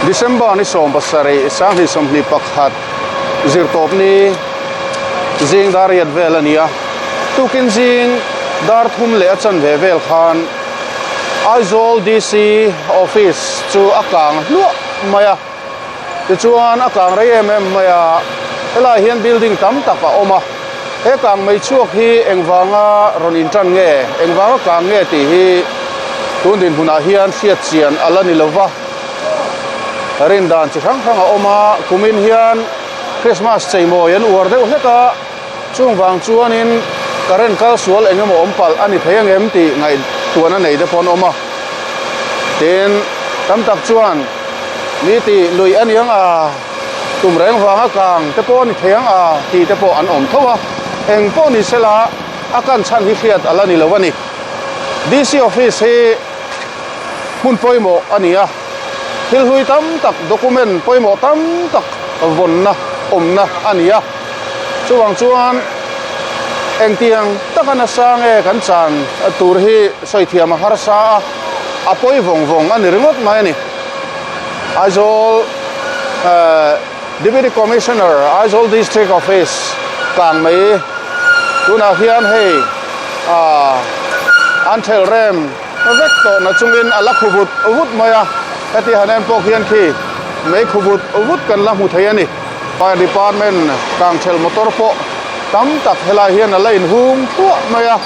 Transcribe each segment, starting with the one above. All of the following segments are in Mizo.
December ni 17 2021 zirtawpni zing dar riat vel a ni a, tukin zing dar thum leh a chanve vel khan Aizawl DC office chu a kang hluah mai a, tichuan a kang rei em em mai a, helaiah hian building tam tak a awm a, he kang mei chhuak hi engvanga rawn intan nge, engvanga kang nge tih hi tun dinhmunah hian hriat chian a la ni lo va. Rin dan chi hrang hrang a awm a, kumin hian Christmas cheimawi an uar deuh hlek a, chung vang chuanin current kal sual eng emaw awm palh a ni thei ang em tih ngaihtuahna nei te pawh an awm a. Tin, tam tak chuan mi tih luih a ni ang a, tum reng vanga kang te pawh a ni thei ang a tih te pawh an awm tho a, eng pawh ni sela a kan chhan hi hriat a la ni lo a ni. DC office hi. hmun pawimawh a ni a, thil hlui tam tak document pawimawh tam tak vawnna awmna a ni a, chuvang chuan engtiang taka nasa nge kan chan tur hi sawi thiam a harsa a, a pawi vawng vawng a ni ringawt mai a ni. Aizawl eh Deputy Commissioner Aizawl District Office kang mai tunah hian hei ah an thelh rem. Vek tawh na chungin a la khu vut vut mai a, heti han en pawh khian khi mei khu vut vut kan la hmu thei a ni. Fire department kangchhelh motor pawh tam tak helai hian a la inhung thluah mai a,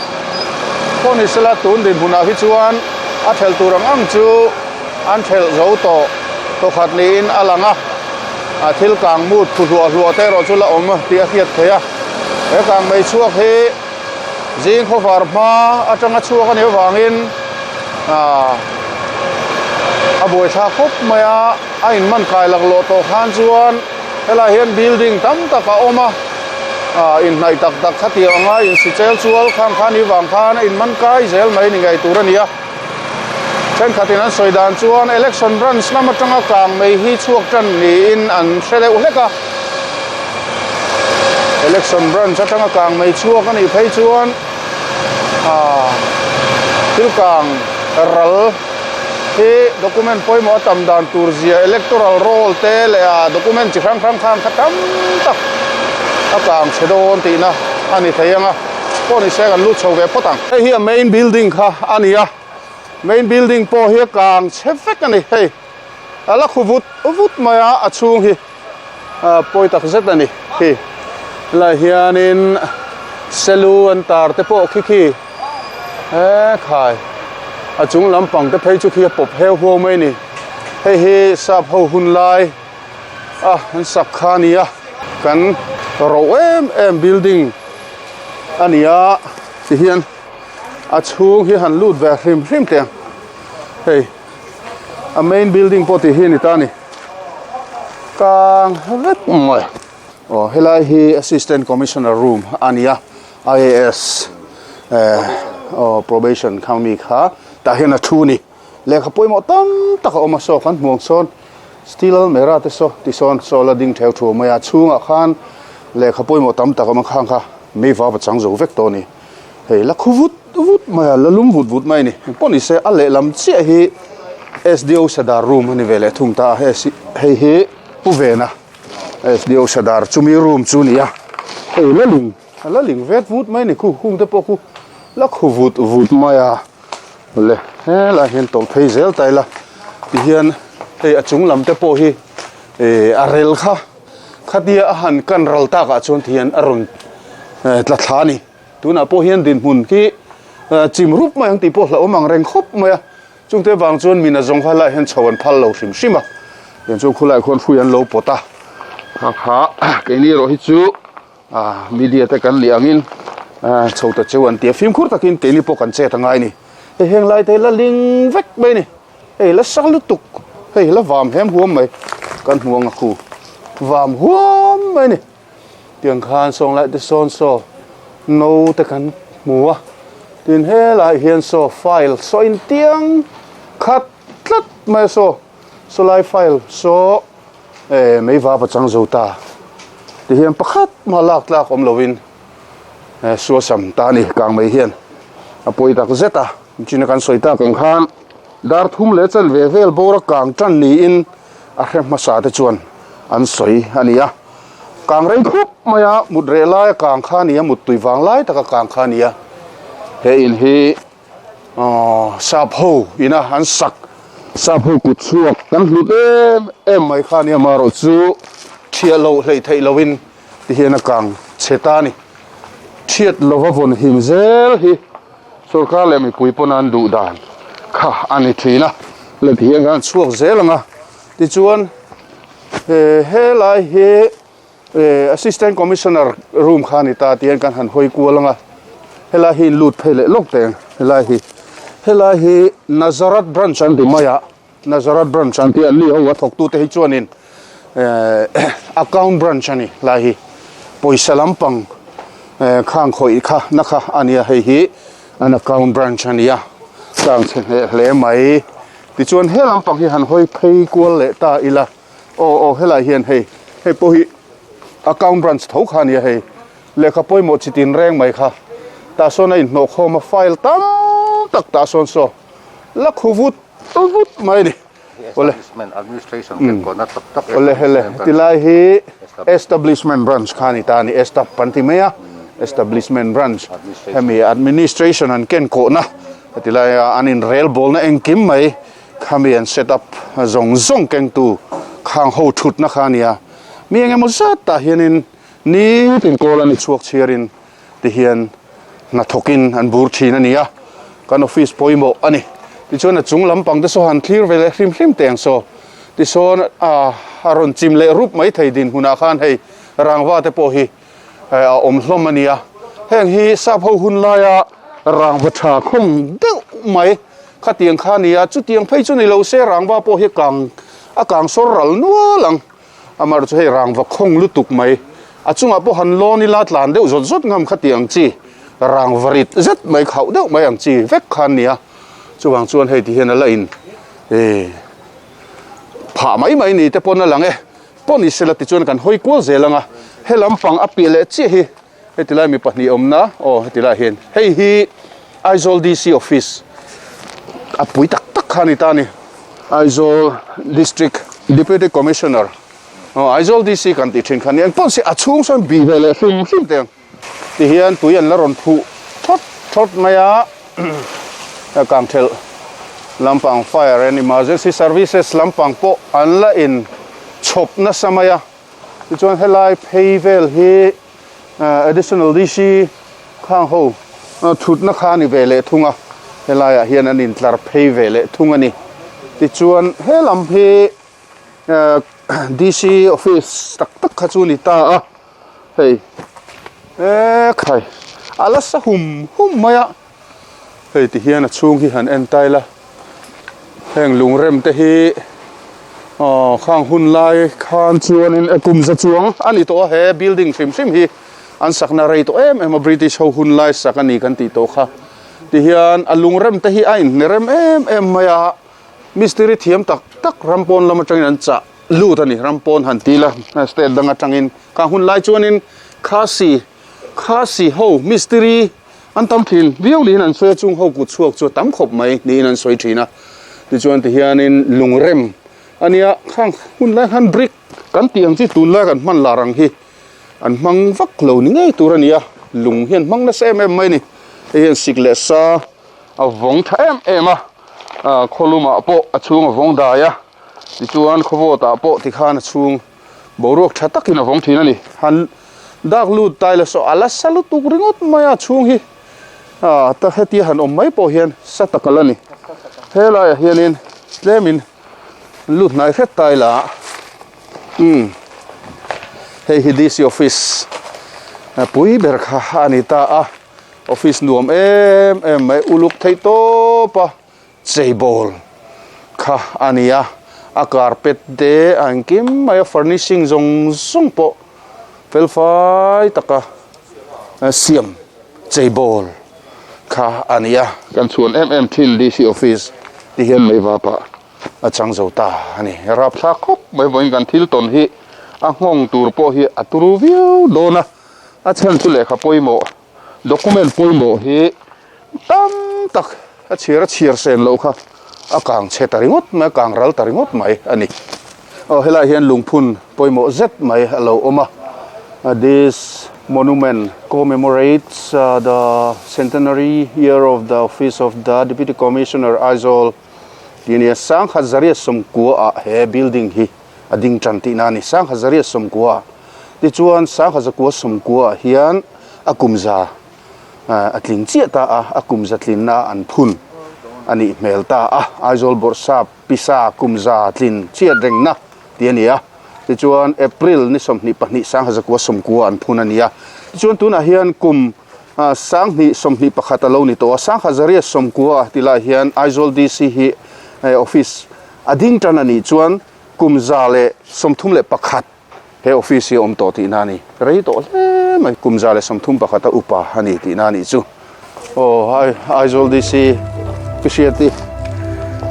pawh ni sela tun dinhmunah hi chuan a thelh tur ang ang chu an thelh zo tawh tawkhat niin a lang a, a thil kang mut khu hluah hluah te erawh chu la awm tih a hriat theih a, he kang mei chhuak hi. Zing khawvar hma atanga chhuak a nih avangin aaa a buaithlak khawp mai a, a inman kai laklawh tawh khan chuan helaiah hian building tam tak a awm a, aaa inhnaih tak tak khatiang anga insi chel chual khang kha ni vang khan a inman kai zel mai ni ngei tur a ni a. Thenkhatin an sawi dan chuan election branch lam atanga kang mai hi chhuak tan niin an hre deuh hlek a, election branch atanga kang mai chhuak a nih phei chuan aaa thil kang ral hi document pawimawh a tam dan tur zia electoral roll te leh a document chi hrang hrang khan kha tam tak a kang chhe dawn tihna a ni thei ang a. Pawh ni se kan lut chho ve phawt ang. Hei hi a main building kha a ni a, main building pawh hi a kang chhe vek a ni hei a la khu vut vut mai a, a chhung hi pawi tak zet a ni khi helaiah hianin selu an tar te pawh khi khi he khai a chung lampang te phei chu khi a pawp heu huau mai a ni hei hi sap ho hun lai a an sak kha a ni a kan ro em em building a ni a ti hian a chhung hi han lut ve hrim hrim teh ang hei a main building pawh tih hi a ni ta a ni kang vek mai aw helai hi assistant commissioner room a ni a I_A_S eh aw probation kha mi kha tah hian a thu a ni. Lehkha pawimawh tam tak a awm a saw kan hmuh ang sawn steel almera te saw ti sawn saw la ding theu thu mai a chhungah khan lehkha pawimawh tam tak a awm a khang kha mei vava chang zo vek tawh a ni hei la khu vut vut mai a la lum vut vut mai a ni engpawh ni se a lehlam chiah hi S_D_O Sadar room a ni ve leh thung ta a hei hi Pu Vena S_D_O Sadar chumi room chu a ni a hei la ling a la ling vet vut mai a ni khu hung te pawh khu la khu vut vut mai a. Le helaiah hian tawlh phei zel ta ila tihian hei a chung lam te pawh hi eh a rel kha khatia a han kan ral takah chuan tihian a rawn eh tla thla a ni tunah pawh hian dinhmun khi chim rup mai ang tih pawh hlauhawm ang reng khawp mai a chungte vang chuan mina zawng kha helaiah hian chho an phal lo hrim hrim a tiang chuan khulaiah khuan hrui an lo pawt a kha kha keini erawh hi chu. Ah media te kan leh angin ah chho ta cheu an ti a fimkhur takin keini pawh kan chet angai a ni hei heng lai te hi la ling vek mai a ni hei la sak lutuk hei la vam hem huam mai kan hmu ang a khu vam huam mai a ni tiang khan sawng lai te sawn saw no te kan hmu a tin helaiah hian saw file saw intiang khat tlat mai a saw sawlai file saw. Eh mei vap a chang zo ta ti hian pakhat mah lak tlak awm lovin eh suasam ta a ni kang mai hian a pawi tak zet a china kan sawi tak ang khan dar thum leh chanve vel bawr a kang tan niin. A hre hmasa te chuan an sawi a ni a. Kang rei khup mai a, mut reh laia kang kha a ni a, mut tui vang lai taka kang kha a ni a. He in hi aww sap ho ina an sak, sap ho kut chhuak kan hlut em em mai kha a ni a, amaherawhchu thiah loh hleih theih lohin ti hian a kang chhe ta a ni. Thiat lova vawn him zel hi sorkar leh mipui pawn an duh dan kha a ni thin a, le ti hian kan chhuak zel ang a, tichuan he helai hi eh assistant commissioner room kha a ni ta ti hian kan han hawi kual ang a, helai hi in lut phei leh lawk teh ang helai hi helai hi Nazareth branch an ti mai a. Nazareth branch an tih a ni ho a thawktute hi chuanin eh account branch a ni lai hi pawisa lampang eh khang khawih kha na kha a nia hei hi an account branch a nia tlang chhe hneh hle mai tichuan he lampang hi han hawi phei kual leh ta ila aw aw helai hian hei hei pawh hi account branch tho kha a nia hei lehkha pawimawh chi tin reng mai kha tah sawn a inhnawh khawm a file tam tak tah sawn saw la khu vut vut mai a ni. Awle Awle hele tilai hi establishment branch kha a ni ta a ni estab an ti mai a establishment branch hemi administration an ken kawhna tilai a an inrel bawlna engkim mai khami an set up zawng zawng kengtu khang ho thutna kha a ni a mi engemaw zat tah hianin nitin kawl a ni chhuak chhiarin tihian hnathawkin an bur thin a ni a, kan office pawimawh a ni. Tichuan a chung lampang te saw han thlir ve leh hrim hrim teh ang saw. Tisawn a a rawn chim leh rup mai thei dinhmunah khan hei rangva te pawh hi a awm hlawm a ni a. Heng hi sap ho hun laia rangva tha khawng deuh mai khatiang kha a ni a, chutiang phei chu ni lo se rangva pawh hi kang a kang sawr ral nual ang. Amar chu hei rangva khawng lutuk mai, a chungah pawh han lawn ila tlan deuh zawt zawt ngam kha tih ang chi, rangva rit zet mai khauh deuh mai ang chi vek kha an ni a, chuvang chuan hei ti hian a la in eh phah mai mai ni te pawn a lang e, pawh ni sela tichuan kan hawi kual zel ang a, he lampang a piah leh chiah hi heti lai mi pahnih awmna aw heti lai hian hei hi Aizawl DC office a pui tak tak kha a ni ta a ni Aizawl District Deputy Commissioner aw Aizawl DC kan tih thin kha a ni engpawh se a chhung sawn bih ve leh hrim hrim teh ang ti hian tui an la rawn phuh thawt thawt mai a kangthelh lampang fire and emergency services lampang pawh an la in chhawp nasa mai a. Tichuan helai phei vel hi additional DC khang ho thutna kha a ni ve leh thung a, helaiah hian an intlar phei ve leh thung a ni. Tichuan he lam hi DC office tak tak kha chu a ni ta a, hei ekhai a la sa hum hum mai a, hei ti hian a chhung hi han en ta ila. Heng lungrem te hi aw khang hun lai khan chuanin e kum za chuang a ni tawh a he building hrim hrim hi an sakna rei tawh em em a British ho hun lai sak a ni kan tih tawh kha tihian a lungrem te hi a inhne rem em em mai a mistiri thiam tak tak ram pawn lam atangin an chah lut a ni ram pawn han ti la state dang atangin khang hun lai chuanin khasi khasi ho mistiri An tam thin viau niin an sawi a, chung ho kut chhuak chu a tam khawp mai niin an sawi thin a. Tichuan tihianin lungrem a nia, khang hun lai khan brick kan tih ang chi tunlai kan hman lar ang hi an hmang vak lo ni ngei tur a ni a, lung hi an hmang nasa em em mai a ni. Hei hian sik leh sa a vawng tha em em a, khawlumah pawh a chhung a vawng dai a, tichuan khawvawtah pawh tikhan a chhung Boruak tha takin a vawng thin a ni. Han dak lut tai la saw a la sa lutuk ringawt mai a chhung hi ah ta hetia han awm mai pawh hian sa tak a la ni. Helaiah hianin tlemin lut hnai hret tai la umm hei hi DC office pui ber kha a ni ta a office nuam em em mai uluk theih tawp a. Cheibawl kha a ni a, a carpet te a engkim mai a furnishing zawng zawng pawh fel fai taka siam cheibawl kha a ni a. Kan chhuan em em thin DC office ti hian mei vapah a chang zo ta a ni. Rapthlak khawp mai vawiin kan thil tawn hi a nghawng tur pawh hi a turu viau dawn a, a chhan chu lehkha pawimawh Document pawimawh hi tam tak a chhiar a chhiar sen loh kha a kang chhe ta ringawt mai a kang ral ta ringawt mai a ni. Aw helaiah hian lungphun pawimawh zet mai a lo awm a, this monument commemorates the centenary year of the office of the Deputy Commissioner Aizawl tih a ni a, sangkhat zariat sawmkua ah he building hi a ding tan tihna a ni, sangkhat zariat sawmkua ah tichuan sangkhat zakua sawmkua ah hian a kum za a tling chiah ta a, a kum za tlinna an phun a nih hmel ta a, Aizawl Bawrhsap Pisa kum za tlin chiat rengna tih a ni a, tichuan April ni 22 sangha zakua sawmkua an phun a ni a, tichuan tunah hian kum sanghnih 21 a lo ni tawh a, sangha zariat sawmkua tih lai hian Aizawl DC hi office a ding tan a nih chuan kum 131 he office hi a awm tawh tihna a ni, rei tawh hle mai kum 131 a upa a ni tihna a nih chu. Aw Aizawl DC ka hriat hi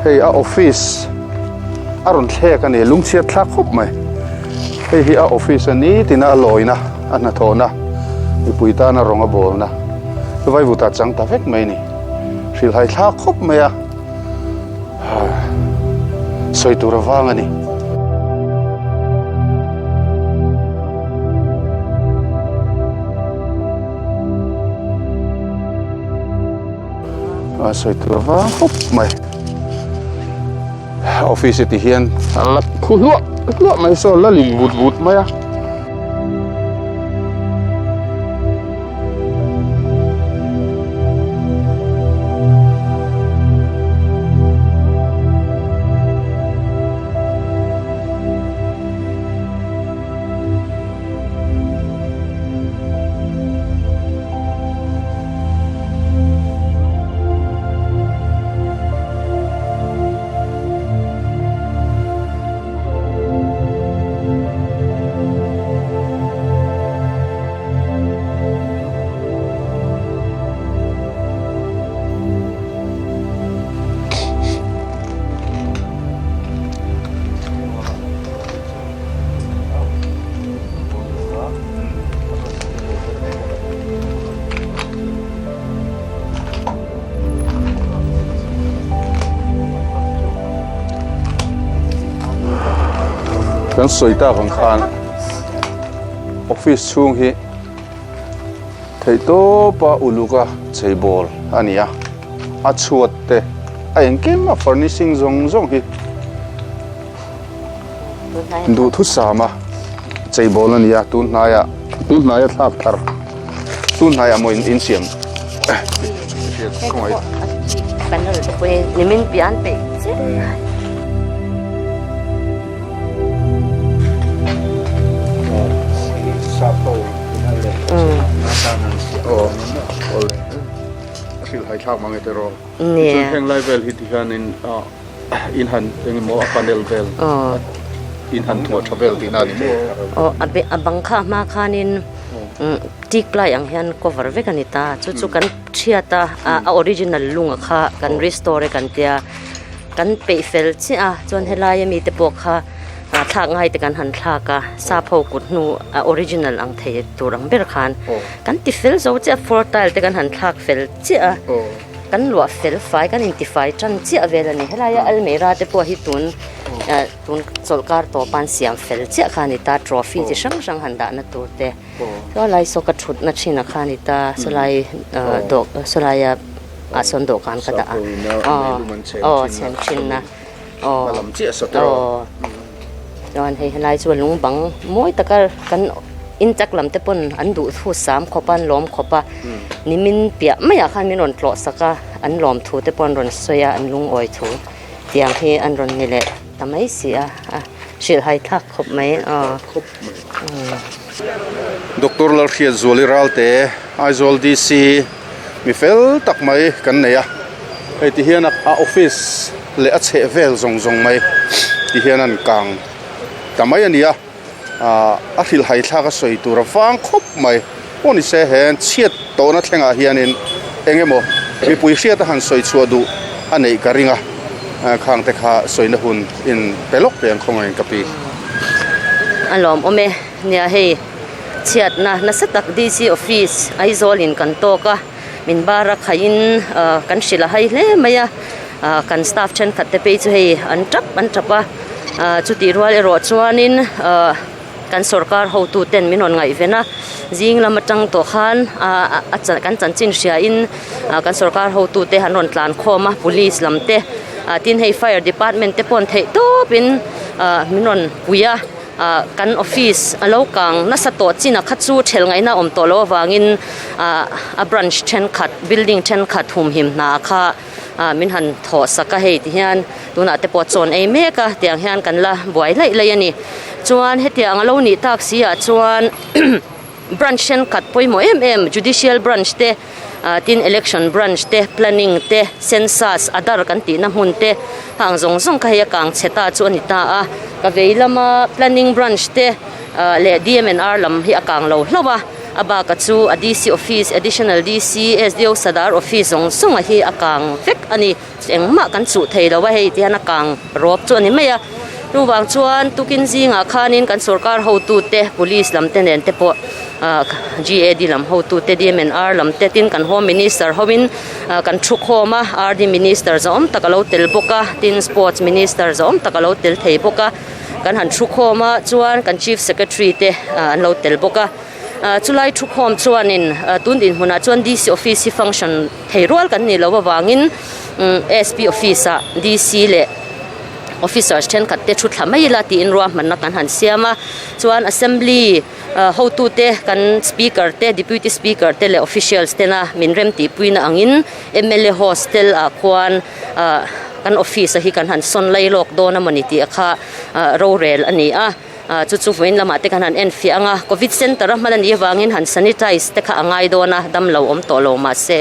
hei a office a rawn thlek a ni lungchhiat thlak khawp mai hei hi a office a ni tina a lawina a hnathawhna mipui tana rawng a bawlna vaivut ah chang ta vek mai a ni hrilhhai thlak khawp mai a. Sawi tur a vang a ni. A sawi tur a vang khawp mai. Office ti hian a la khu hluah hluah mai saw la ling vut vut mai a. Kan sawi tak ang khan office chhung hi theihtawpa uluk a cheibawl a ni a a chhuat te a engkim a furnishing zawng zawng hi duhthusam a cheibawl a ni a tun hnaiah tun hnaia thlak thar tun hnaiah maw in siam Nimin pian peih chiah. A bang kha hma khanin teak ply ang hian cover vek a ni ta chu chu kan thiat a a original lunga kha kan restore e kan tia. Kan peih fel chiah a chuan helai ami te pawh kha thlak ngai te kan han thlak a sap ho kut hnu a original ang thei tur ang ber khan kan ti fel zo chiah a floor tile te kan han thlak fel chiah a kan luah fel fai kan inti fai tan chiah vel a ni helaia almera te pawh hi tun tun chawlhkar tawp a an siam fel chiah kha a ni ta trophy chi hrang hrang han dahna tur te chuan lai saw ka thutna thin a kha a ni ta sawlai dawh sawlaia. ah sawn dawhkan ka dah a aw aw chhem thin a aw aw chuan hei helai chu lung bang mawi taka kan inchak lam te pawn an duh thu sam khawp a an lawm khawp a nimin piah maiah khan min rawn tlawh sak a an lawm thu te pawh an rawn sawi a an lungawi thu tiang hi an rawn ni leh ta mai si a a hrilhhai thlak khawp mai aw. Doctor Lalhriatzuali Ralte Aizawl DC. Mi fel tak mai kan nei a, hei ti hian a office leh a chheh vel zawng zawng mai ti hian an kang ta mai a ni a, ahh a hrilhhai thlak a sawi tur a vang khawp mai pawh ni se he chhiat tawhna thlengah hianin eng emaw mipui hriat a han sawi chhuah duh a neih ka ring a, khang te kha sawina hun in pe lawk teh ang khawngaiin ka pi. A lawmawm e, nia hei. Chhiatna nasa tak DC office Aizawl in kan tawk a, min bar a khaihin kan hrilh a hai hle mai a, kan staff thenkhat te phei chu hei an tap an tap a. Chutih rual erawh chuanin ahh kan sorkar hotu ten min rawn ngaihven a, zing lam atang tawh khan ahh a kan chanchin hria in kan sorkar hotu te an rawn tlan khawm a police lam te ah tin hei fire department te pawh an theih tawp in ahh min rawn pui a ah kan office a lo kang nasa tawh chin a kha chu thelh ngaihna awm tawh loh avangin ah a branch thenkhat building thenkhat humhim hna kha ah min han thawh sak a hei ti hian tunah te pawh chawn ei mek a tiang hian kan la buai laih laih a ni chuan hetiang a lo nih tak si ah chuan branch thenkhat pawimawh em em judicial branch te ah tin election branch te planning te census adar kan tihna hmun te hang zawng zawng kha hei a kang chhe ta chu a ni ta a ka vei lama planning branch te ah leh D_M_N_R lam hi a kang lo hlauh a. A baka chu a DC office, Additional DC, SDO Sadar office zawng zawng a hi a kang vek a ni. Engmah kan chuh thei lo a hei ti hian a kang rawp chu a ni mai a. Chuvang chuan tukin zingah khanin kan sorkar hotute police lam te nen te pawh ah GAD lam hotute DMNR lam te tin kan home minister hovin ah kan thu khawm a RD minister zawm tak a lo tel bawk a tin sports minister zawm tak a lo tel thei bawk a. Kan han thu khawm a chuan kan chief secretary te ah an lo tel bawk a. Chulai thukhawm chuanin tun dinhmunah chuan DC office hi function thei rual kan nih loh avangin SP office ah DC leh officers thenkhat te thu thla mai ila tiin ruahmanna kan han siam a chuan assembly hotute kan speaker te deputy speaker te leh officials tena min rem tihpuina angin mla hostel ah khuan kan office a hi kan han sawn lai lawk dawn a mawni tih kha rorel a ni a. Ah chu chu vawiin lamah te khan han en fiah ang a covid center a hman a nih avangin han sanitize te kha a ngai dawn a dam lo awm tawh lo mahse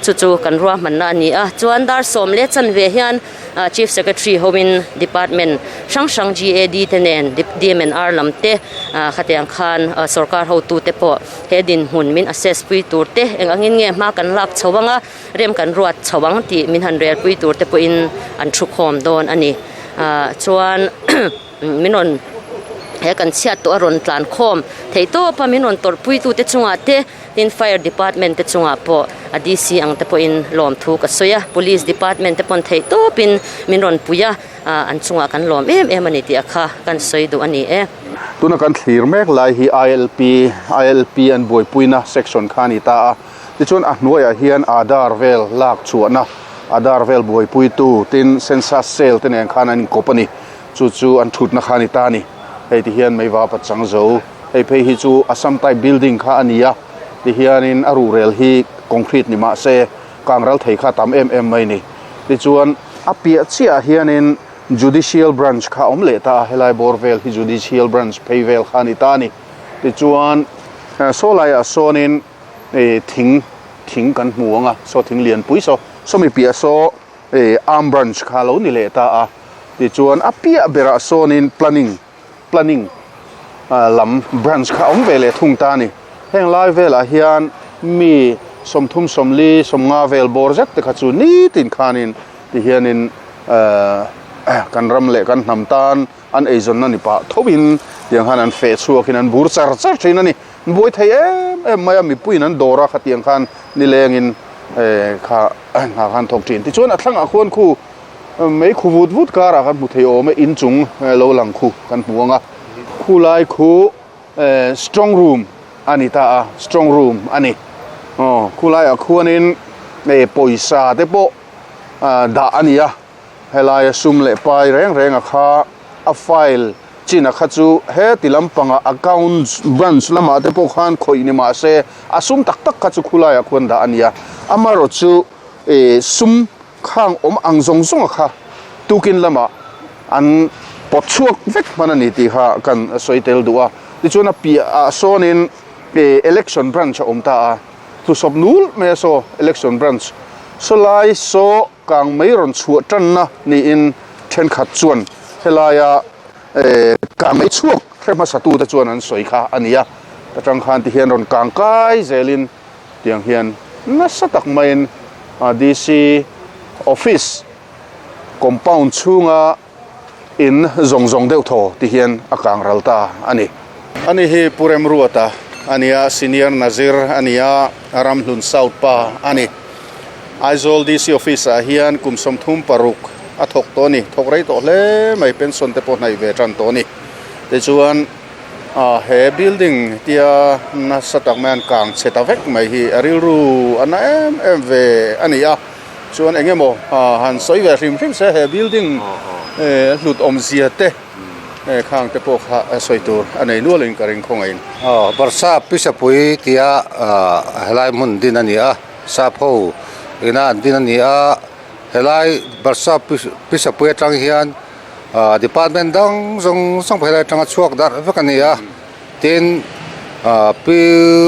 chu chu kan ruahmanna a ni a chuan dar sawm leh chanve hian ah chief secretary hoin department hrang hrang G_A_D te nen D_M_N_R lam te ah khatiang khan ah sorkar hotu te pawh he dinhmun min assess pui tur te eng angin nge hma kan lak chho ang a rem kan ruat chho ang tih min han rel pui tur te pawhin an thu khawm dawn a ni ah chuan. Min rawn he kan chhiat tawh a rawn tlan khawm theih tawp a min rawn tawrh pui tu te chungah te tin fire department te chungah pawh a D_C ang te pawhin lawmthu ka sawi a police department te pawn theih tawpin min rawn pui a ah an chungah kan lawm em em a ni tih a kha kan sawi duh a ni e. Tuna kan thlir mek lai hi ILP ILP an buaipuina section kha a ni ta a tichuan a hnuaiah hian Aadhaar vel lak chhuahna Aadhaar vel buaipuitu tin census cell te nen khan an inkawp a ni. Chu chu an thutna kha a ni ta a ni. Hei ti hian Meiva pachang zo. Hei phei hi chu Assam type building kha a ni a, ti hianin a ruhrel hi concrete ni mah se kangral thei kha a tam em em mai a ni. Tichuan a piah chiah ah hianin Judicial branch kha a awm leh ta a, helai bawr vel hi Judicial branch phei vel kha a ni ta a ni. Tichuan saw laiah sawnin thing thing kan hmu ang a, saw thing lianpui saw sawmi piah saw Arm branch kha lo ni leh ta a, tichuan a piah berah sawnin planning planning lam branch kha a awm ve leh thung ta a ni. Heng lai velah hian mi 30 40 50 vel bawr zet te kha chu nitin khanin tihianin kan ram leh kan hnam tan an eizawnna ni pah thoin tiang khan an feh chhuakin an bur char char thin a ni. An buai thei em em mai a, mipuiin an dawr a khatiang khan nilengin kha hna khan thawk thin. Tichuan a thlangah khuan khu mei khu vut vut karah kan hmu thei awm e, inchung lo lang khu kan hmu ang a. Khu lai khu strong room a ni ta a, strong room a ni. Aw khu laiah khuanin pawisa te pawh dah a ni a. Helaia sum leh pai reng reng a kha a file chin a kha chu heti lampanga accounts branch lamah te pawh khan khawih ni mah se a sum tak tak kha chu khulaiah khuan dah a ni a, amaherawh chu ih sum khang awm ang zawng zawng a kha tukin lamah an pawt chhuak vek hman a ni tih kha kan sawi tel duh a, tichuan a piah ah sawnin ih election branch a awm ta a, thusawp nul mai a saw election branch sawlai saw. Kang mai rawn chhuah tanna niin thenkhat chuan helaia kang mai chhuak hre hmasatute chuan an sawi kha a ni a. Atang khan ti hian rawn kang kai zelin tiang hian nasa tak maiin DC office compound chhunga in zawng zawng deuh thaw ti hian a kang ral ta a ni. Ani hi Pu Remruata a ni a, Senior Nazir a ni a, Ramhlun South pa a ni. Aizawl DC Office ah hian kum 36. a thawk tawh a ni thawk rei tawh hle mai pension te pawh hnaih ve tan tawh a ni tichuan ah he building tia nasa tak mai an kang chhe ta vek mai hi a rilru a na em em ve a ni a chuan eng emaw ah han sawi ve hrim hrim se he building eh hlut awmzia te eh khang te pawh kha a sawi tur a nei nual in ka ring khawngaih in. Aw Barsa Pisapui tia ah helai hmun din a ni a sap ho ina an din a ni a helai Barsa Pisapui atang hian ah department dang zawng zawng pawh helai atanga chhuak darh vek a ni a tin ah Pi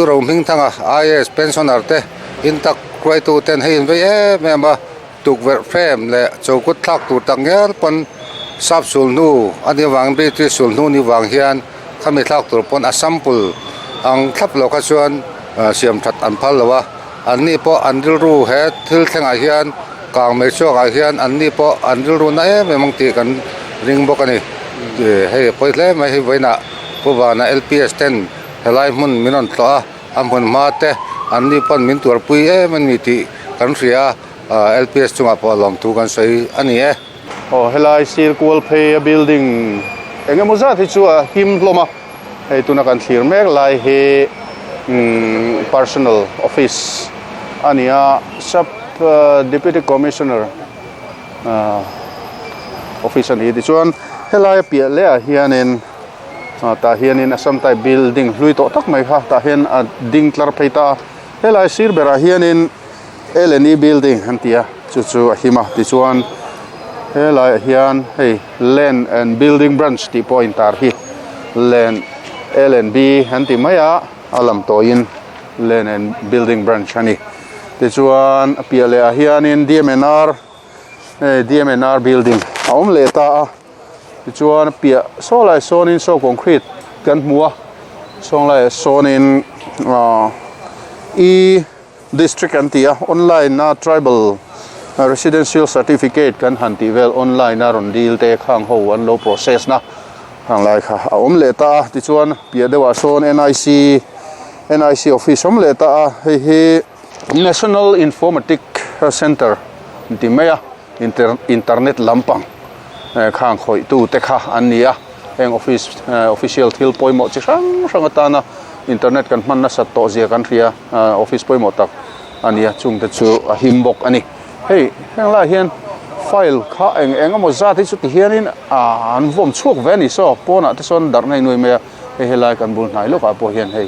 Rohmingthanga I_A_S pensioner te in tak hruaitu ten hei an vei em em a. Tukverh frame leh chokut thlak tur tak ngial pawn sap sul hnu a nih avangin British sul hnu nih vang hian khami thlak tur pawn a sample ang thlap lo kha chuan siam that an phal lo a, an ni pawh an rilru he thil thlengah hian kang mai chhuakah hian an ni pawh an rilru na em em ang tih kan ring bawk a ni. Hei a pawi hle mai hei vawiinah Pu Vana L_P_S ten helai hmun min rawn tlawh a, a hmun hma te an ni pawn min tuarpui em a ni tih kan hria a. LPS chungah pawh lawmthu kan sawi a ni e. Aw helai sir kual phei a building eng emaw zat hi chu a him hlawm a, hei tuna kan thlir mek lai hi umm personal office a ni a, sub deputy commissioner ah office a ni tichuan helai a piah leh ah hianin ah tah hianin Assam type building hlui tawh tak mai kha tah hian a ding tlar phei ta a, helai sir berah hianin. L&E building an ti a chu chu a him a tichuan helaiah hian hei land and building branch tih pawh a intar hi land L and B an ti mai a a lam tawiin land and building branch a ni tichuan a piah leh ah hianin D_M_N_R hei D_M_N_R building a awm leh ta a tichuan a piah saw laiah sawnin saw concrete kan hmu a saw laiah sawnin ahh e. District an ti a, online a tribal residential certificate kan han tih vel online a rawn dil te khang ho an lo process na khang lai kha a awm leh ta a, tichuan piah deuh ah sawn nic nic office awm leh ta a, hei hi National Informatic Center an ti mai a. Internet lampang khang khawih tu te kha an ni a, heng office official thil pawimawh chi hrang hrang atana internet kan hman nasat tawh zia kan hria office pawimawh tak a ni a chung te chu a him bawk a ni. Hei heng laiah hian file kha eng eng emaw zat hi chuti hianin an vawm chhuak ve a ni saw pawnah te sawn darh ngei nuai mai a, hei helai kan bul hnai lawkah pawh hian hei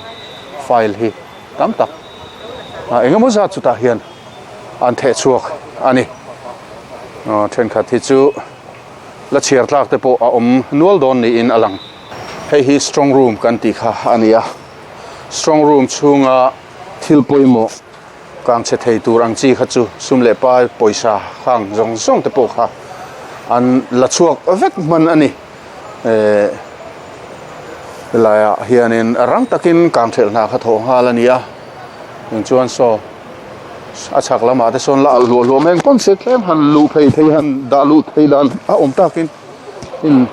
file hi tam tak eng emaw zat chutah hian. an theh chhuak a ni. Thenkhat hi chu la chhiar tlak te pawh a awm nual dawn niin a lang. Hei hi strong room kan tih kha a ni a, strong room chhunga thil pawimawh kang chhe thei tur ang chi kha chu sum leh pai pawisa khang zawng zawng te pawh kha an la chhuak vek hman a ni. Ehh helaiah hianin rang takin kang thelh hna kha thawh nghal a ni a, eng chuan saw. A chhak lamah te sawn la alh hluah hluah mai ang pawn se tlem han luh phei thei han dah luh thei dan a awm takin in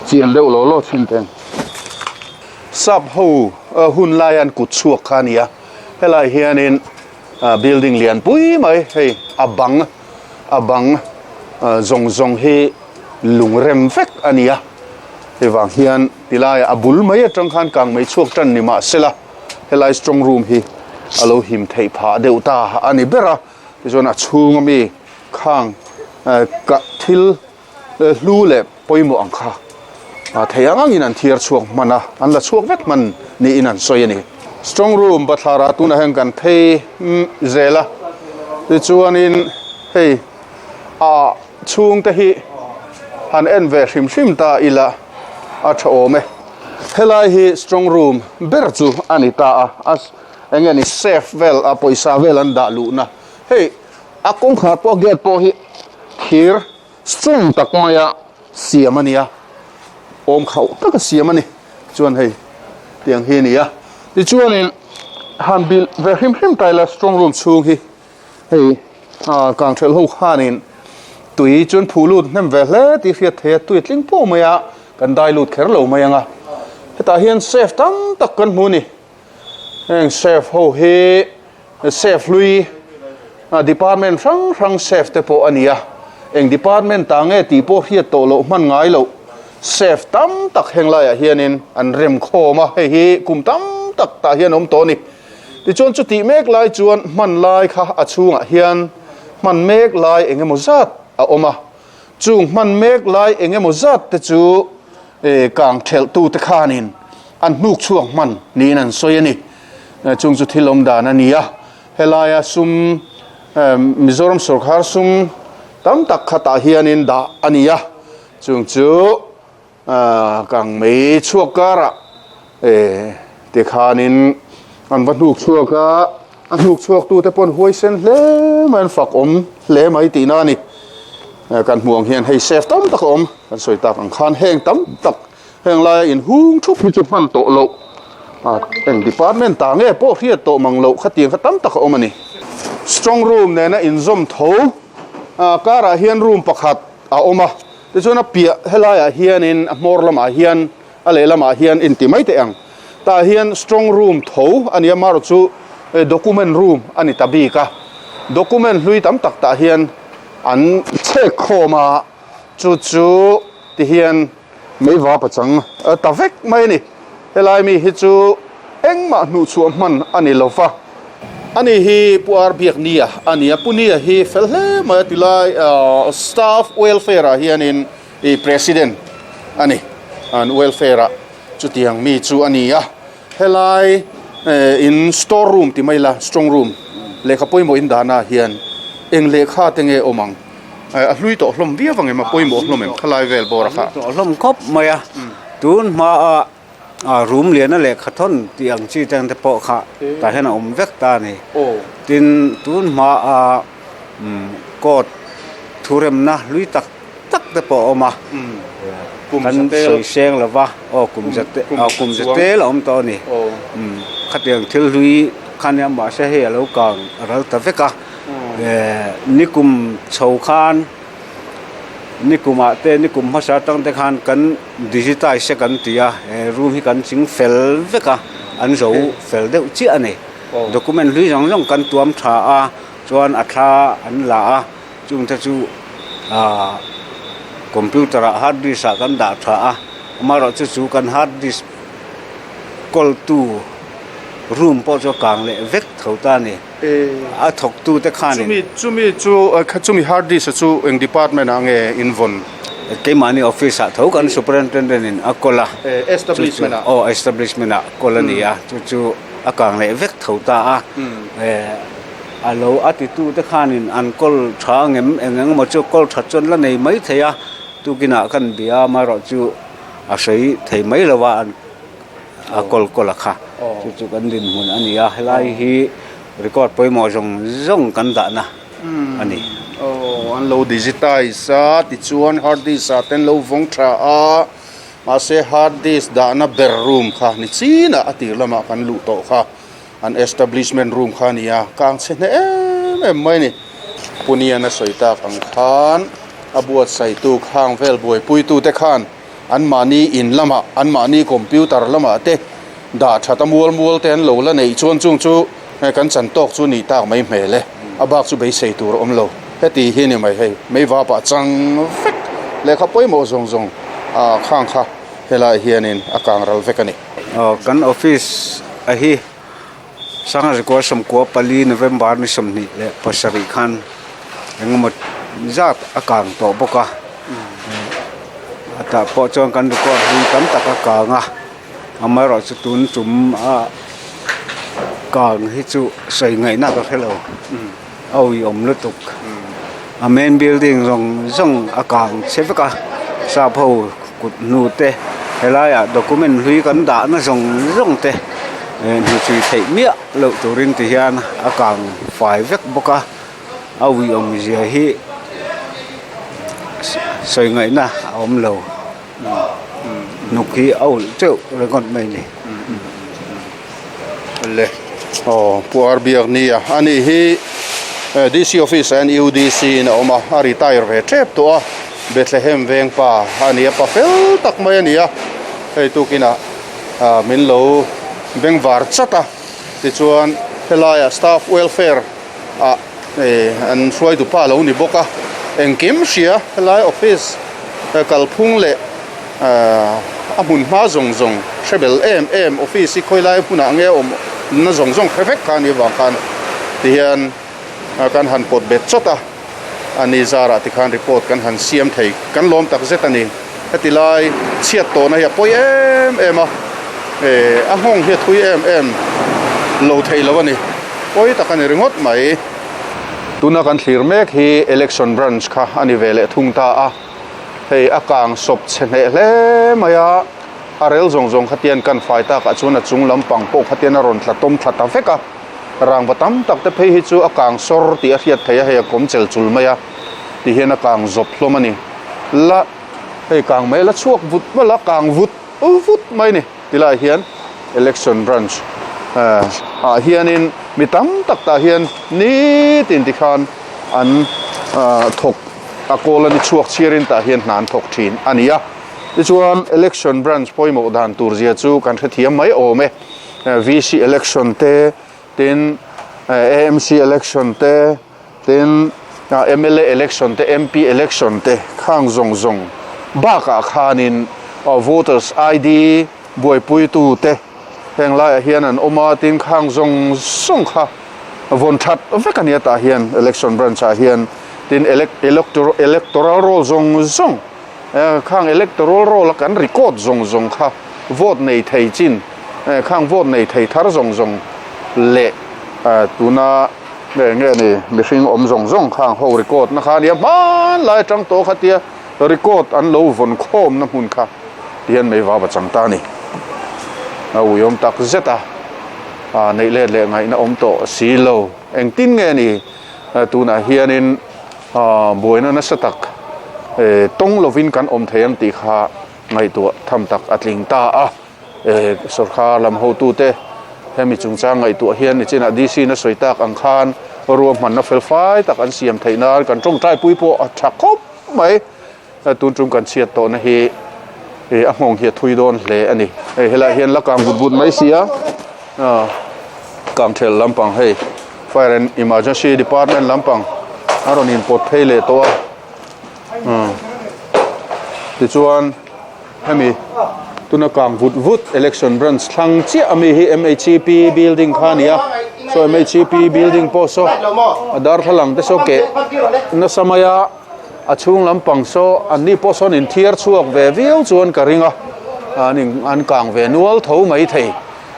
chian deuh lo law thin teng. Sap ho hun laia an kut chhuak kha a ni a, helai hianin building lian pui mai hei a bang a bang zawng zawng hi lung rem vek a ni a, hei vang hian tilaiah a bul mai atang khan kang mei chhuak tan ni mahsela. Helai strong room hi a lo him theih phah deuh ta a ni ber a, tichuan a chhung ami khang kah thil hlu leh pawimawh ang kha thei ang angin an thiar chhuak hman a, an la chhuak vek hman niin an sawi a ni. Strong room bathlar ah tunah hian kan phei zel a, tichuanin hei a chhung te hi han en ve hrim hrim ta ila a tha awm e. Helai hi strong room ber chu a ni ta a, a eng nge ni safe vel a pawisa vel an dah luhna hei a kawngkhar pawh gate pawh hi thir strong tak maia siam a ni a, awm khauh taka siam a ni chuan hei tiang hi a ni a tichuanin han bilh ve hrim hrim ta ila strong room chhung hi. Hei kang ṭhelh ho khanin tui chuan phuh lut hnem ve hle tih hriat thei a, tui a tling pawh mai a, kan dai lut kher lo mai ang a. Hetah hian safe tam tak kan hmu a ni. Heng safe ho hi safe hlui department hrang hrang safe te pawh a ni a. Eng department ta nge tih pawh hriat tawh loh hman ngai loh. Safe tam tak heng laiah hianin an rem khawm a, hei hi kum tam tak tah hian a awm tawh a ni. Tichuan chutih mek lai chuan hman lai kha a chhungah hian hman mek lai eng emaw zat a awm a. Chung hman mek lai eng emaw zat te chu kang thelh tu te khanin an hnuk chhuak hman niin an sawi a ni. Chung chu thil awm dan a ni a, helaia sum Mizoram sawrkhar sum tam tak khatah hianin dah a ni a, chung chu kang mei chhuak karah ti khanin an va hnuk chhuak a, a hnuk chhuak tute pawn huaisen hle mai an fak awm hle mai tihna a ni. Kan hmuh ang hian hei safe tam tak a awm, kan sawi tak ang khan heng tam tak heng laia inhung thup hi chu hman tawh loh eng department ta nge pawh hriat tawh mang loh khatiang kha tam tak a awm a ni. Strong room nena inzawm tho karah hian room pakhat a awm a, tichuan a piah helaiah hianin a hmawr lamah hian a lehlamah hian inti mai teh ang. Tah hian strong room tho a ni a, marawh chu document room a ni ta bik a, document hlui tam tak tah hian an chhek khawm a, chu chu ti hian meiva pachang ta vek mai a ni. Helai mi hi chu engmah hnuhchhuah hman a ni lo va. Ani hi Pu Ar Biaknia a ni a, Pu Nia hi fel hle mai a ti lai staff welfare ah hianin i president a ni. An welfare ah chutiang mi chu a ni a, helai in store room ti mai la strong room lehkha pawimawh in dahna ah hian eng lehkha te nge awm ang a hlui tawh hlawm viau ang em a pawimawh hlawm em khalai vel bawr a kha. Tawh hlawm khawp mai a, tun hma a room liana lehkha thawn tih ang chi te pawh kha tah hian a awm vek ta a ni. Tin, tun hma a court thuremna hlui tak tak te pawh a awm a, kan sawi seng lo va, aw kum za te aw kum za tel a awm tawh a ni. Khatiang thil hlui kha nia mahse hei a lo kang a ral ta vek a, nikum chho khan nikumah te nikum hmasa atang te khan kan digitize kan ti a, he room hi kan ching fel vek a, an zo fel deuh chiah a ni. Document hlui zawng zawng kan tuam tha a, chuan a thla an la a. Chungte chu aah computer ah hard disk ah kan dah tha a, amaherawh chu chu kan hard disk kawl tu room pawh chu a kang leh vek tho ta a ni. A thawk tu te khan in. Chumi chumi chu chumi hard disk chu eng department ah nge in vawn? Keimahni office ah tho kan superintendent in a kawl a. Establishment ah. Aw establishment ah kawl a ni a, chu chu a kang leh vek tho ta a. A lo a titute khanin an kawl tha ngem eng eng emaw chu kawl that chuan la nei mai thei a, tukinah kan bia amaherawh chu a sawi thei mai lo a an a kawl kawl a kha chu chu kan dinhmun a ni a helai hi record pawimawh zawng zawng kan dahna a ni. Aw an lo digitize a tichuan hard disk ah te an lo vawng tha a mahse hard disk dahna ber room kha ni chinah a tir lamah kan luh tawh kha. An establishment room kha a ni a, kang chhe hneh em em mai a ni. Punian a sawi tak ang khan a buatsaihtu khang vel buaipuitute khan anmahni in lamah, anmahni computer lamah te dah that a mual mual te an lo la neih chuan chung chu kan chan tawk chu nih tak mai hmel e. A bak chu beisei tur a awm lo. Heti hi a ni mai hei, mei vapah chang vek lehkha pawimawh zawng zawng khang kha helaiah hianin a kang ral vek a ni. Aw kan office a hi Sangha Zikua 14 November ni 27 khan engemaw zat a kang tawh bawk a a tah pawh chuan kan record hi tam tak a kang a amaherawh chu tun tum a kang hi chu sawi ngaihna ka hrelo a uiawm lutuk a main building zawng zawng a kang chhe vek a sap ho kut hnu te helaiah document hlui kan dahna zawng zawng te eh hnuchhui theih miah loh turin ti hian a kang fai vek bawk a a uiawm zia hi sawi ngaihna a awm lo hnuk hi a ulh teuh ringawt mai a ni. Le aw Pu Ar Biak nia a nih hi DC office ah hian UDC in a awm a a retire ve tep tawh a Bethlehem veng pa a ni a pa fel tak mai a ni a hei tukinah ah min lo beng var chat a tichuan helaiah staff welfare ah eh an hruaitu pa lo ni bawk a. Engkim hria helai office kalphung leh a hmun hma zawng zawng hre bel em em office hi khawilai hmunah nge awm na zawng zawng hre vek kha a nih avang khan tihian kan han pawt bet chawt a, a ni zarah tikhan report kan han siam thei kan lawm tak zet a ni. Heti lai chhiat tawhna hi a pawi em em a, a nghawng hi a thui em em lo thei lo a ni, pawi tak a ni ringawt mai. Tuna kan thlir mek hi Election Branch kha a ni ve leh thung ta a, hei a kang sawp chhe hneh hle mai a, a rel zawng zawng khatian kan fai takah chuan a chung lampang pawh khatian a rawn tla tawm thla ta vek a, rangva tam tak te phei hi chu a kang sawr tih a hriat theih a, hei a kawm chel chul mai a, ti hian a kang zawp hlawm a ni. La hei kang mai la chhuak vut vut a kang vut vut mai a ni ti lai hian election branch ah hianin mi tam tak tah hian nitin tikhan an thawk a kawl a ni chhuak chhiarin tah hian hna an thawk thin a ni a tichuan election branch pawimawh dan tur zia chu kan hrethiam mai awm e V_C election te tin A_M_C election te. Tin, mla election te, MP election te khang zawng zawng bakah khanin voters ID buaipuitu te heng laiah hian an awm a, tin khang zawng zawng kha vawn that vek a nia tah hian election branch ah hian tin electoral roll zawng zawng khang electoral roll a kan record zawng zawng kha vote nei thei chin khang vote nei thei thar zawng zawng leh tuna. Nge nge ni mihring awm zawng zawng khang ho record na kha ania hmanlai atang tawh kha tia record an lo vawn khawm na hmun kha ti hian mei vava chang ta a ni. A uiawm tak zet a, a neih let leh ngaihna awm tawh si lo. Engtin nge ni tunah hianin buaina nasa tak tawng lovin kan awm thei ang tih kha ngaihtuah tham tak a tling ta a. Sorkar lam hotute hemi chungchang ngaihtuah hian nichinah DC na sawi tak ang khan ruahmanna fel fai tak an siam theih nan kan tawngtaipui pawh a tha khawp mai. Tun tum kan chhiat tawhna hi a nghawng hi a thui dawn hle a ni. Hei helaiah hian la kang but but mai si a, kangthel lampang hei Fire and Emergency Department lampang a rawn inpawt phei leh tawh a. Tichuan. Hemi tuna kang vut vut election branch thlang chiah ami hi M_H_E_P building kha a ni a saw M_H_E_P building pawh saw a darthlalang te saw keh nasa mai a a chhung lampang saw an ni pawh sawn inthiar chhuak ve viau chuan ka ring a an in an kang ve nual tho mai thei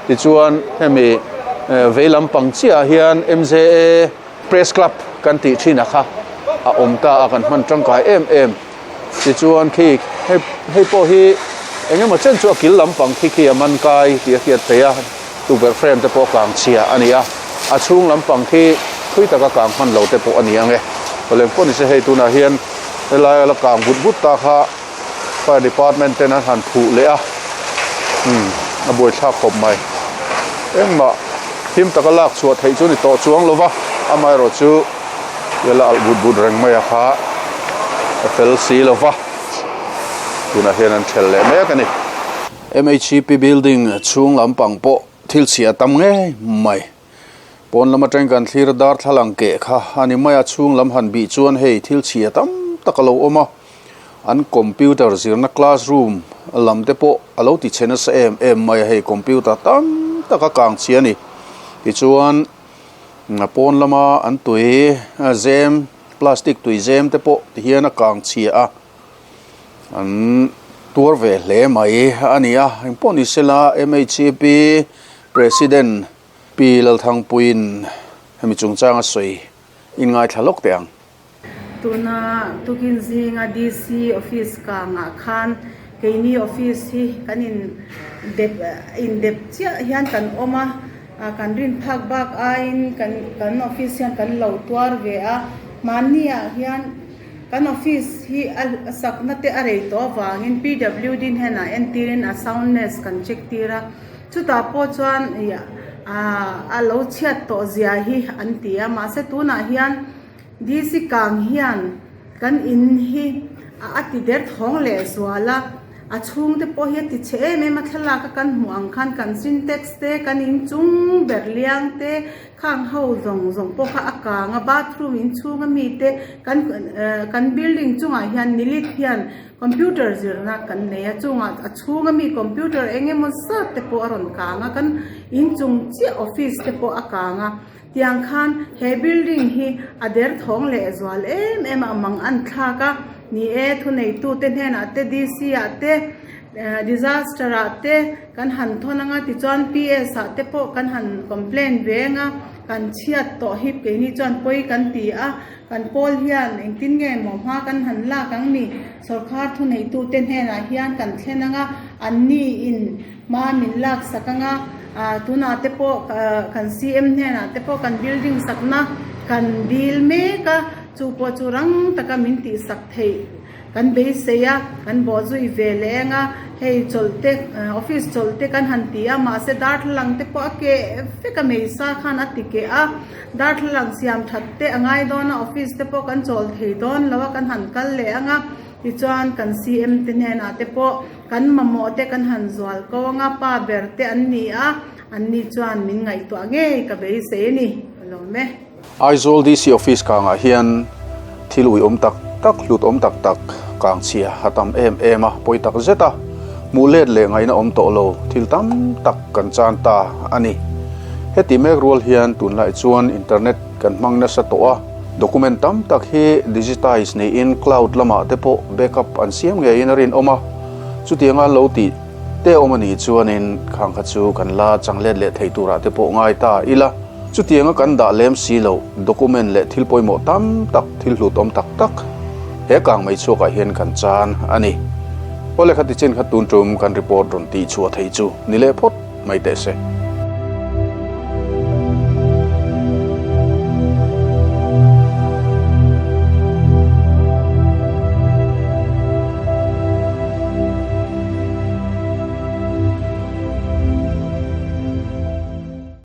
tichuan hemi vei lampang chiah ah hian M_J_A press club kan tih thin a kha a awm ta a kan hman tangkai em em. Tichuan khi hei hei pawh hi eng emaw chen chu a kil lampang khi khi a man kai tih a hriat theih a, tukverh frame te pawh a kang chhia a ni a, a chhung lampang khi thui taka kang hman lo te pawh a ni ang e. Awleng pawh ni se hei tunah hian helai a la kang vut vut ta kha fire department ten an han phuh leh a, umm a buaithlak khawp mai. Engmah him taka lak chhuah theih chu ni tawh chuang lo va, amaherawhchu. Ila alh but but reng mai a kha a fel si lo va, tunah hian an thelh leh mek a ni. MHCP building chhung lampang pawh thil chhia tam ngei mai. Pawn lam atang kan thlir darthlalang keh kha a ni mai a, chhung lam han bih chuan hei thil chhia tam tak a lo awm a, an computer zirna classroom lam te pawh a lo ti chhe nasa em em mai a, hei computer tam tak a kang chhia a ni. Tichuan. A pawn lama an tui zem plastic tui zem te pawh ti hian a kang chhia a an tuar ve hle mai a ni a engpawh ni sela M_H_P president Pi Lalthangpuiin hemi chungchang a sawi inngaithla lawk teh ang. Tuna tukin zinga DC office kangah khan keini office hi kan in dep in dep chiah hian kan awm a, kan rin phak bak aiin kan kan office hian kan lo tuar ve a, mahni ah hian kan office hi a sakna te a rei tawh avangin PWD hnenah entirin a soundness kan check tir a, chutah pawh chuan ih a lo chhiat tawh zia hi an ti a, mahse tunah hian. DC kang hian kan in hi a ti der thawng leh zual a, A chhung te pawh hi a ti chhe em em a, thlalak a kan hmuh ang khan kan syntax te, kan inchung ber liang te, khang ho zawng zawng pawh kha a kang a, bathroom inchhung ami te kan kan building chungah hian nilit hian computer zirna kan nei a, chungah a chhung ami computer eng emaw zat te pawh a rawn kang a, kan inchung chiah office te pawh a kang a, tiang khan he building hi a derthawng leh zual em em a mang an thlak a, ni e thuneitute hnenah te D_C ah te disaster ah te kan han thawn anga tichuan P_S ah te pawh kan han complaint ve anga kan chhiat tawh hi keini chuan pawi kan ti a kan pawl hian engtin nge maw hma kan han lak ang ni sawrkhar thuneitute hnenah hian kan thlen anga anni in hma min lak sak anga ah tunah te pawh kan C_M hnenah te pawh kan building sakna kan dil mek a chu pawh chu rang taka min tih sak theih. Kan beisei a, kan bawh zui ve leh eng a, hei chawlh te, office chawlh te kan han ti a, mahse darthlalang te pawh a keh vek a, meisa khan a ti keh a, darthlalang siam that te a ngai dawn a, office te pawh kan chawl thei dawn lo a, kan han kal leh ang a, tichuan kan CM te hnenah te pawh kan mamawh te kan han zual ko ang a, pa ber te an ni a, an ni chuan min ngaihtuah ngei ka beisei a ni, ka lawm e. Aizawl DC Office kangah hian thil uiawm tak tak, hlut awm tak tak kang chhia a tam em em a, pawi tak zet a, hmuh let leh ngaihna awm tawh lo thil tam tak kan chan ta a ni. Heti mek rual hian tunlai chuan internet kan hmang nasa tawh a, document tam tak hi digitize niin cloud lamah te pawh backup an siam ngeiin a rinawm a, chutianga lo tih Te awm a nih chuanin khang kha chu kan la chang let leh thei turah te pawh ngai ta ila. Chutianga kan dah lem si loh document leh thil pawimawh tam tak, thil hlut awm tak tak he kang mai chhuakah hian kan chan a ni. Awle kha tichin kha tun tum kan report rawn tih chhuah thei chu ni leh phawt mai teh se.